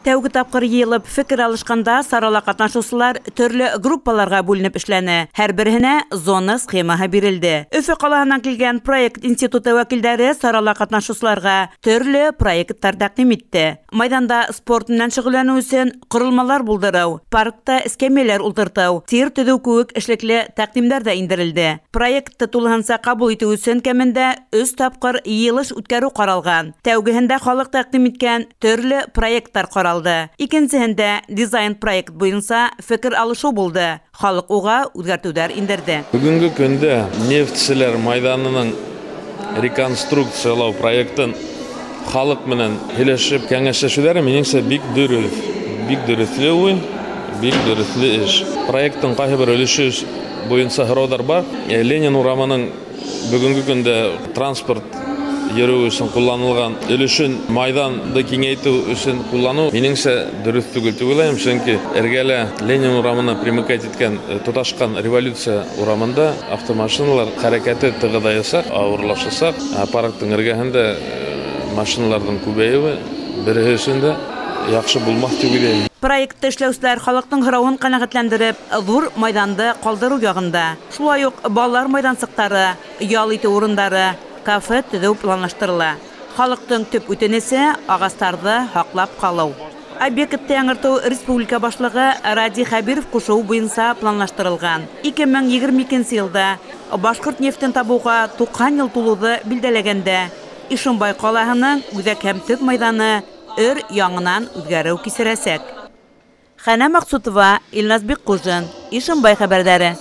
Тәүге тапҡыр йыйылып фекер алышҡанда сарала ҡатнашыусылар төрлө группаларға бүленеп эшләне. Һәр береһенә зона схемаһы бирелде. Өфө ҡалаһынан килгән проект институты вәкилдәре сарала ҡатнашыусыларға төрлө проекттар тәҡдим итте. Майҙанда спорт менән шөғөлләнеү өсөн ҡоролмалар булдырыу, паркта эскәмйәләр ултыртыу, тир төҙөү кеүек эшлекле тәҡдимдәр ҙә индерелде. Проектты тулыһынса ҡабул итеү өсөн кәмендә 3 тапҡыр йыйылыш үткәреү ҡаралған. Тәүгеһендә халыҡ тәҡдим иткән төрлө проекттар ҡаралды. Икенсеһендә дизайн проект буйынса фекер алышыу булды. Халыҡ уға үҙгәртеүҙәр индерҙе. Бөгөнгө көндә нефтселәр майҙанының реконструкциялау проектын халыҡ менән һөйләшеп кәңәшләшеүҙәре минеңсә бик дөрөҫ, бик дөрөҫлө уй, бик дөрөҫлө эш. Проекттың ҡайһы бер өлөшө буйынса һорауҙар бар. Ленин урамының бөгөнгө көндә транспорт йөрөү өсөн ҡулланылған өлөшөн майҙанды киңәйтеү өсөн ҡулланыу минеңсә дөрөҫ түгел тип уйлайым, сөнки эргәлә Ленин урамына примыкать иткән, тоташҡан Революция урамында автомашиналар хәрәкәте тығыҙаясаҡ, ауырлашасаҡ. Парктың эргәһендә машиналарҙың күбәйеүе береһе өсөн дә яҡшы булмаҫ тип уйлайым. Проектты эшләүселәр халыҡтың һорауын ҡәнәғәтләндереп, ҙур майҙанды ҡалдырыу яғында. Шулай уҡ балалар майҙансыҡтары, ял итеү урындары, кафе төҙөү планлаштырыла. Халыҡтың төп үтенесе ағастарҙы һаҡлап ҡалыу. Объектты яңыртыу республика башлығы Радий Хәбиров ҡушыуы буйынса планлаштырылған. 2022 йылда башҡорт нефтен табыуға 90 йыл тулыуҙы билдәләгәндә Ишембай ҡалаһының үҙәк һәм төп майҙаны өр яңынан үҙгәреү кисерәсәк. Хәнә Маҡсутова, Илназ Бикҡужин, Ишембай хәбәрҙәре.